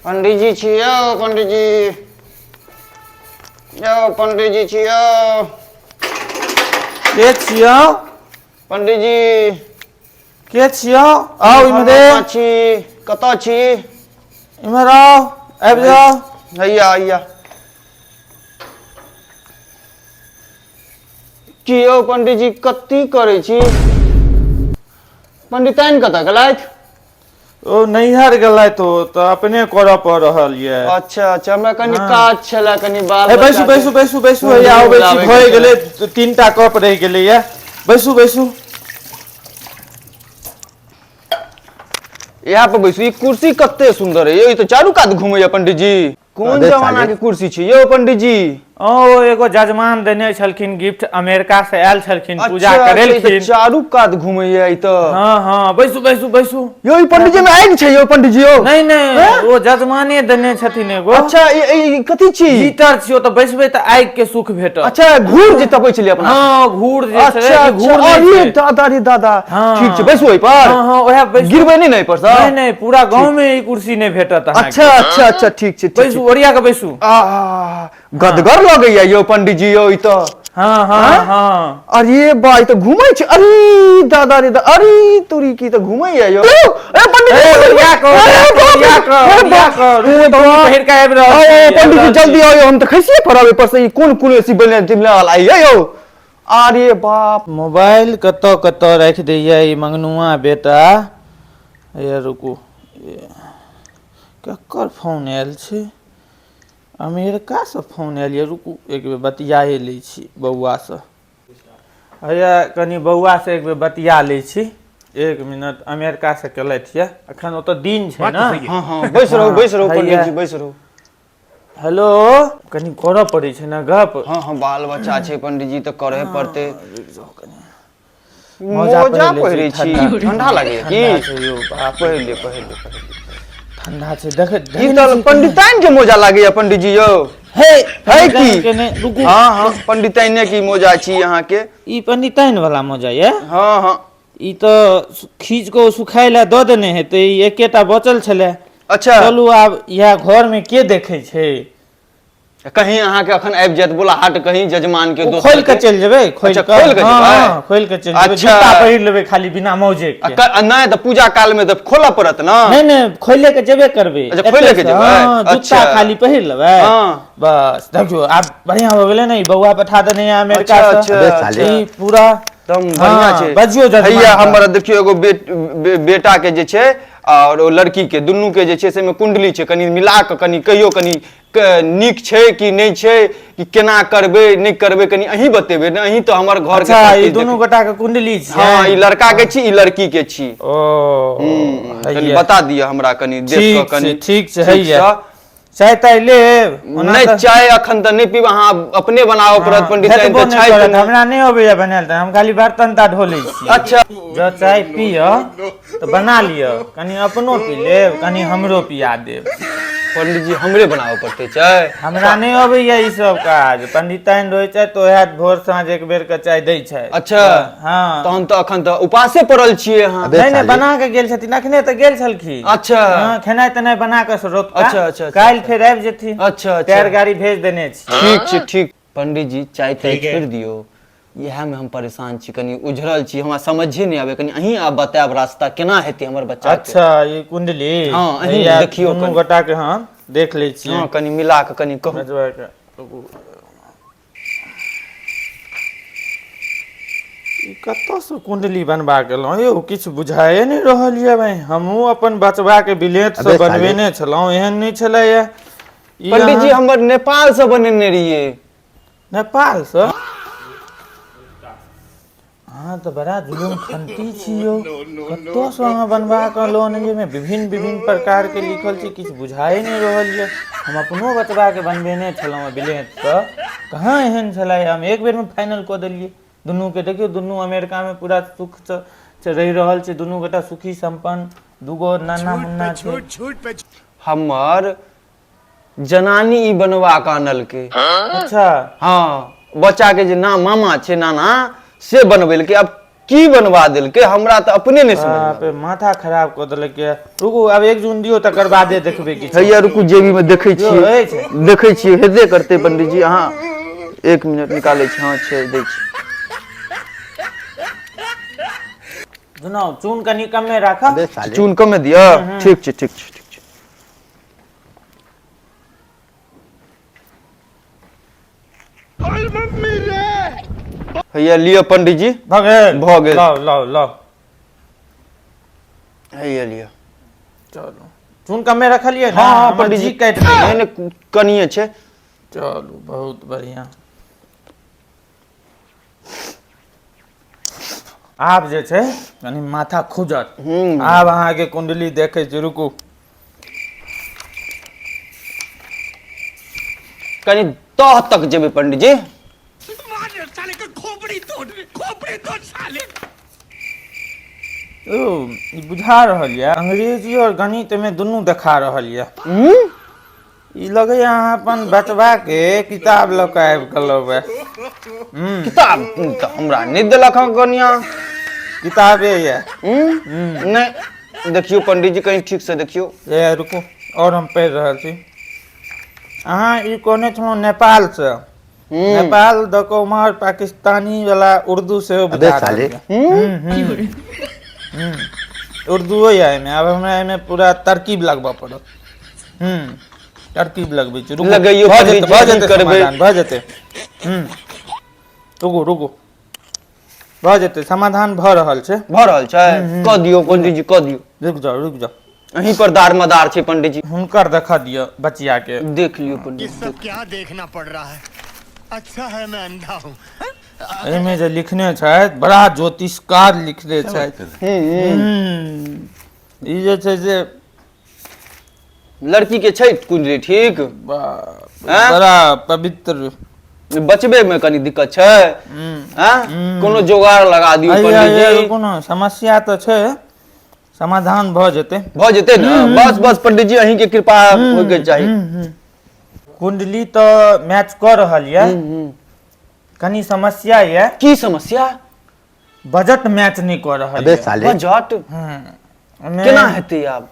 पंडीजी छी यौ पंडीजी, यौ पंडीजी छी यौ। के छियौ? पंडीजी। के छियौ? आउ इम्हरे। कतऽ छी, कतऽ छी? इम्हर आउ, आबि जाउ। हैया हैया। की यौ पंडीजी, कत्ती करै छी? पंडिताइन कतऽ गेलथि? ओ नैहर गेलथि, ओ तऽ अपने करऽ पड़ रहल ये। अच्छा अच्छा, हमरा कनि काज छलै, कनि बाल ए, बैसू बच्चा बैसू के बैसू बैसू, हैया अबै छी। बुलाबै के भए छलै। गेलै, 3टा कप रहि गेलैया। बैसू बैसू। इएह पर बैसू। ई कुर्सी कते सुंदर है यौ, ई तऽ चारू कात घुमैया। पंडीजी, कोन अबे जमाना साले। के कुर्सी छै यौ पंडीजी? ओ एगो जजमान देने छलखिन गिफ्ट, अमेरिका से आयल छलखिन, पूजा अच्छा, अच्छा, ई तऽ करेलखिन। चारू कात घुमैया ई तऽ। हँ हँ, बैसू बैसू बैसू। यौ, ई पंडीजी में आगि छै यौ पंडीजी यौ? नहीं नहीं, ओ जजमाने देने छथिन एगो। अच्छा, ई कथी छी? हीटर छियो, तऽ बैसबै तऽ आगि के सुख भेटत। अच्छा, घूर जे तपै छलियै अपना। हँ, घूर जे छलै, अच्छा ई घूर अच्छा, नहि अरे छै। दादा रे दादा। हँ। ठीक छै, बैसू एहि पर? हँ हँ, ओएह बैसू। गिरबै नहि ने एहि पर सँ? नहीं नहीं, पूरा गांव में ई कुर्सी नहीं भेटत अहाँके। अच्छा अच्छा अच्छा, ठीक छै ठीक बैसू, छै। ओरिया के बैसू। आह, गदगर लगैया यौ पंडीजी यौ ई तऽ। हँ हँ हँ। अरे बा, ई तऽ घूमै छै। अरे दादा रे अरे तोरी की, तऽ घूमैया यौ। ए पंडीजी, ए, ओरिया कऽ, अरे बाप रे, ओरिया कऽ, अरे ओरिया बाप कऽ, रे रुकू, बाप। पहिर कऽ आबि रहल ओ छी, आबि पंडीजी रहल छी। जल्दी आउ यौ, हम तऽ खसिए पड़ब एहि पर से। ई कोन कोन ऐसी बने वाला यौ? अरे बाप। मोबाइल कतऽ कतऽ राखि दैया ई मंगनुआ बेटा। हैया रुकू, ककर फोन आयल छै? अमेरिकासँ फोन आयल यऽ। रुकू, एक बेर बतियाए लै छी बौआसँ। हैया कनि बौआसँ एक बेर बतिया लै छी, एक मिनट। अमेरिकासँ केलथि यऽ, एखन ओतऽ दिन छै ने। हँ हँ, बैस रहू बैस रहू। हैया। पंडीजी, बैस रहू। हेलो, कनि करऽ पड़ै छै ने गप। हँ हँ, बाल बच्चा छै पंडीजी, तऽ करहे पड़तै। मोजा मोजा पहिर लै पहिरै छी, छी? ठंडा। ठंडा लागैया की? ठंडा छै यौ, बाप रे। पहिर लिअ, पहिर लिअ, पहिर लिअ। ठंडा छै, देख। ई तऽ पंडिताइन के मोजा लागैया पंडीजी यौ। हे। है की? के नहि, रुकू। हँ हँ, पंडिताइने की मोजा छी अहाँके। ई पंडिताइन वाला मोजा ये? हँ हँ। ई तऽ खींच कऽ सुखाय लए दऽ देने हेतै, ई एकेटा बचल छलै। अच्छा। चलू, आब इएह घर में के देखै छै? कहीं अहाँके अखन आबि जायत बोला हाट कहीं जजमान के ओ दोसर खोलि के। कऽ चलि जेबै, खोलि अच्छा, कऽ। खोलि कऽ हँ, जेबै? हँ, खोलि कऽ चलि जेबै। अच्छा। जूता पहिर लेबै खाली बिना मौजे आ के। नहि तऽ पूजा काल में तऽ खोलऽ पड़त ने? नहि नहि, खोले के जेबे करबै। अच्छा, खोलि के एतयसँ, जेबै? हँ, जूता अच्छा। खाली पहिर लेबै। हँ। बस, देखियौ, आब बढ़िआँ भऽ गेलै ने। ई बौआ पठा देने यऽ अमेरिका अच्छा, सँ। अच्छा, अबे साले। ई पूरा एकदम बढ़िया हँ, छै। बजियौ जजमान हैया के। हमर देखियौ, एगो बेटा के जे छै और ओ लड़की के, दुनू के जे छै से मे कुंडली छै। कनि मिला कऽ कनि कहियौ, कनि नीक छै कि नहि छै, कि केना करबै नहि करबै, कनि अहीं बतेबै ने, अहीं तऽ हमर घर के अच्छा, सब ई किछु दुनू देखै। गोटा के कुंडली छै? हँ, ई लड़का के छी, ई लड़की के छी। ओ कनि हैया। बता दिअ हमरा कनि देख ठीक कऽ कनि छै, ठीक छै। ठीक हैया सँ। चाय ताय लेब ओना? नहि, तऽ चाय अखन तऽ नहि पीब, अहाँ अपने बनाबऽ पड़त पंडित भेटबो तऽ नहि चाय करत। तऽ नहि। हमरा नहि अबैया बनायल, तऽ हम खाली बर्तन टा धो लै छी। अच्छा। जँ चाय पिय तऽ बना लिअ, कनि अपनो पी लेब, कनि हमरो पिया देब। पंडित जी, हमरे बनाबऽ पड़तै चाय? हमरा नहि अबैया ई सब काज। पंडिताइन रहै छै तऽ ओएह भोर साँझ एक बेर के चाय दै छै। अच्छा। हँ। तहन तऽ अखन तऽ उपासे पड़ल छियै अहाँ। अबे नहि नहि, साले। बना के गेल छथिन, अखने तऽ गेल छलखिन। अच्छा। हँ, खेनाइ तेनाइ बना कऽ रोतका। अच्छा, अच्छा, अच्छा। काल्हि फेर आबि जेथिन। अच्छा, अच्छा। टायर गाड़ी भेज देने छी। ठीक छै, ठीक। पंडित जी, चाय ताय छोड़ि दियौ, इएह में हम परेशान छी, कनि उझरल छी, हमरा समझे नहि आबै, कनि अहीं आब बतायब रास्ता केना हेतै हमर बच्चा के। अच्छा, ई कुंडली? हँ, अहीं हैया, देखियौ दुनू कनि। गोटा के हम देख लै छियै। हँ, कनि मिला कऽ कनि कहू। बजबा के, रुकू। ई कतऽसँ कुंडली बनबा गेलहुँ यौ? किछु बुझाए नहि रहल यऽ भाइ। हमहूँ अपन बचबाके विलेटसँ अबे साले। बनबेने छलहुँ, एहन नहि छलैया ई। पंडित जी, अहाँ हमर नेपाल से बनेने रहियै। नेपालसँ? अहाँ तऽ बड़ा जुलुम खंती छी यौ। कतऽसँ अहाँ बनबा कऽ लोन, जाहिमे विभिन्न विभिन्न प्रकारके लिखल छै, किछु बुझाए नहि रहल यऽ। हम अपनो बचबाके बनबेने छलहुँ विलेटसँ, कहाँ एहन छलै। हम एक बेरमे फाइनल कऽ देलियै दुनूके। देखियौ, दुनू अमेरिकामे पूरा सुखसँ रहि रहल छै, दुनू गोटा सुखी सम्पन्न, दूगो नाना मुन्ना छै। हमर जनानी ई बनवा कऽ आनलकै। अच्छा। हँ, बच्चा के जे ना मामा छै, नाना, से बनबेलकै। अब की बनवा देलकै हमरा तऽ अपने नहि समझ बाप रे, माथा खराब कऽ देलक ये। रुकू आब एक जून दियौ तकर बादे देखबै किछु। हैया रुकू, जेबी में देखै यौ, छियै। अछि। देखै छियै, हेबे करतै पंडीजी। अहाँ एक मिनट, निकालै छी। हँ छै, दै छी। सुनाउ, चून कनि कमे राखब। चून कमे दिअ। ठीक छै, ठीक छै, ठीक छै। हैया लिअ पंडीजी। भऽ गेल? भऽ गेल। लाउ लाउ लाउ। हैया लिअ। चलू, चून कमे रखलियै ने? हँ हँ। हमर पंडीजी जी काटि दैया। नहि नहि, कनिये छै। चलू, बहुत बढ़िआँ। आब जे छै कनि माथा खुजत। आब अहाँके कुंडली देखै छी, रुकू। कनि तह तक जेबै पंडीजी। ओ ई बुझा रहल यऽ अंग्रेजी और गणित में दुनू देखा रहल यऽ। ई लगैया अहाँ अपन बचबा के किताब लऽ कऽ आबि गेलहुँ। किताब तऽ हमरा नहि देलक हँ कनिया। किताबे यऽ। नहि, देखियौ पंडीजी, कनि ठीक से देखियौ। ए रुकू, और हम पढ़ि रहल छी। अहाँ ई कहने छलहुँ नेपालसँ, नेपाल दऽ कऽ उम्हर पाकिस्तानी वाला उर्दू सेहो बुझा रहल साले। यऽ। उर्दूओ यऽ एहिमे। आब हमरा एहिमे पूरा तरकीब लगबऽ पड़त। तरकीब लगबै छी, रुकू। लगैयौ भऽ जेतै, पंडीजी, भऽ की जेतै करबै? समाधान भऽ जेतै। रुकू रुकू, भऽ जेतै समाधान, भऽ रहल छै। भऽ रहल छै? कऽ दियौ पंडीजी, कऽ दियौ। रुकि जाउ, रुकि जाउ। अहीं पर दारमदार छै पंडीजी। हुनकर देखऽ दिअ बचिया के। देख लियौ पंडीजी। सब क्या देखना पड़ रहा है? अच्छा है मैं अंधा हूँ। एहिमे जे लिखने छथि, बड़ा ज्योतिषकार लिखने छथि। ई जे छै से लड़की के छै कुंडली ठीक? बाप, आँय? बड़ा पवित्र। बचबे में कनि दिक्कत छै। आँय? कोनो जोगाड़ लगा दियौ पंडीजी। कोनो समस्या तऽ छै, समाधान भऽ जेतै। भऽ जेतै ने? बस बस पंडीजी, अहीं के कृपा होय के चाही। कुंडली तऽ मैच कऽ रहल यऽ, कनि समस्या यऽ। की समस्या? बजट मैच नहि कऽ रहल अबे यऽ। साले। बजट? ओहिमे केना हेतै आब?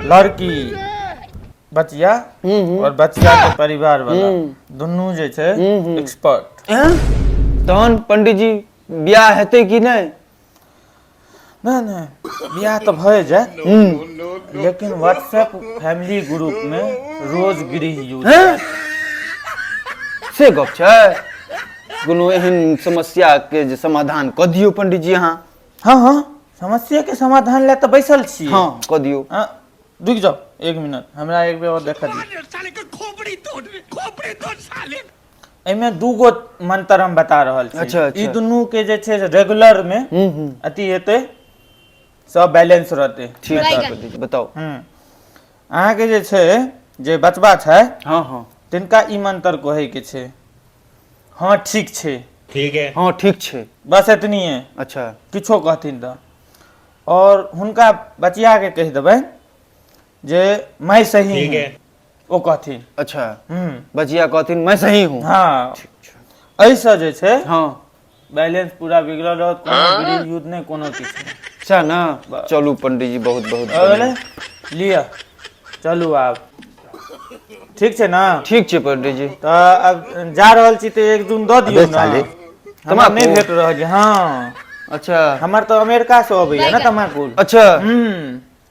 लड़की बचिया और बचिया के परिवार वाला दुनू जे छै एक्सपर्ट। एँ? तहन पंडीजी, बियाह हेतै कि नहि? नहि नहि, बियाह तऽ भए जायत, लेकिन व्हाट्सएप फैमिली ग्रुप में रोज गृह युद्ध। हैं? से गप छै? कोनो एहन समस्या के जे समाधान कऽ दियौ पंडीजी अहाँ। हँ हँ, समस्या के समाधान लए तऽ बैसल छी। हँ, कऽ दियौ। हाँ, रुकि जाओ एक मिनट, हमरा एक बेर और देखा दियौ। एहिमे दूगो मंत्र हम बता रहल छी। अच्छा, अच्छा। ई दुनू के जे छै से रेगुलर में अथी हेतै, सब बैलेंस रहतै। ठीक छै पंडीजी, बताउ। अहाँके जे छै, जे बचबा छै, हँ हँ, तिनका ई मंत्र कहै के छै, हँ ठीक छै। हँ ठीक छै। बस एतनिए। अच्छा। किछो कहथिन तऽ। और हुनका बचिया के कहि देबै जे मैं सही हूँ, ओ कहथिन। अच्छा। बचिया कहथिन मैं सही हूँ। हँ, एहिसँ जे छै हँ बैलेंस पूरा बिगड़ल रहत, कोनो गृह युद्ध नहि, कोनो किछु नहि। सएह ने? चलू पंडीजी, बहुत बहुत भऽ गेलै? धन्यवाद। लिअ, चलू आब। ठीक छै ने? ठीक छै पंडीजी। तऽ आब जा रहल छी तऽ एक जून दऽ दियौ अबे ने। साले। हमरा नहि तमाकू? भेट रहल यऽ। हँ। अच्छा। हमर तऽ अमेरिका से अबैया ने तमाकुल। अच्छा।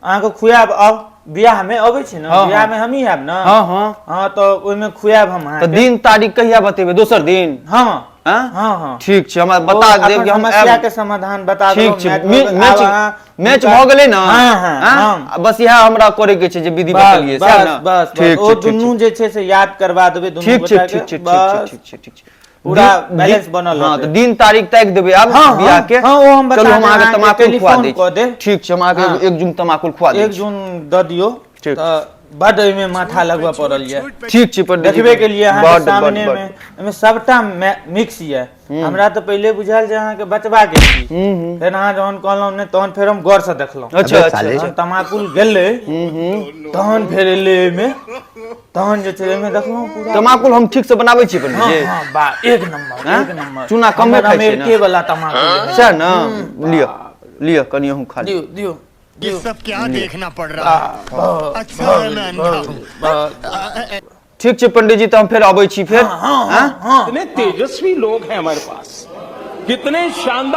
अहाँके खुआएब। अब बियाह मे अबै छै ने? हँ, बियाह हँ। मे हमही आयब ने? हँ हँ। हँ, तऽ ओहिमे खुआएब हम तऽ अहाँके। दिन तारीख कहिया बतेबै? दोसर दिन? हँ। हाँ? हँ हँ। ठीक छै, हमरा बता ओ देब अखन कि हम समस्या आयब। के समाधान बता ठीक देलहुँ, छै। मैच भऽ गेल। मैच आब अहाँ मैच हुनका- भऽ गेलै ने? हँ हँ। हाँ? हँ। बस इएह हमरा करे के छै जे विधि बस बतेलियै सएह बस ने? बस। ठीक बस ओ छै, ठीक छै। दुनू जे छै से याद करवा देबै दुनू ठीक छै। गोटा के। ठीक छै, ठीक छै। बस। ठीक छै, ठीक छै। पूरा बैलेंस बनल हँ रहतै। तऽ दिन तारीख ताकि देबै आब हँ, बियाह के। हँ, ओ हम बता चलू, हम देब, अहाँके अहाँके तमाकुल खुआ टेलीफोन दै कऽ छी। देब। ठीक छै, हम अहाँके हँ। एक जुम तमाकुल खुआ दै एक छी। जून दऽ दियौ। ठीक। तऽ बड एहिमे माथा लगबऽ पड़ल यऽ। ठीक छै पंडीजी। देखबे के लिए अहाँके बड, बड, सामने बड। मे एहिमे सबटा मिक्स यऽ। हमरा तऽ पहिले बुझायल जे अहाँके बचबा के छी, फेर अहाँ जहन कहलहुँ नहि, तहन फेर हम गौर से देखलहुँ। अच्छा अच्छा। जहन तमाकुल गेलै तहन फेर एलै एहिमे, तहन जे छै एहिमे देखलहुँ पूरा। तमाकुल हम ठीक से बनाबै छी पंडीजी? हँ, बा, एक नंबर, एक नंबर। चूना कमे हमर खाइ छियै ने? अमेरिके वाला तमाकुल है। सएह ने। लिअ लिअ, कनि अहूँ खा लिअ। दियौ दियौ। ये सब क्या देखना पड़ रहा है? अच्छा है मैं अंधा हूँ। ठीक छै पंडीजी, तऽ हम फेर अबै छी फेर। हँ हँ। कितने तेजस्वी लोग हैं हमारे पास, कितने शानदार।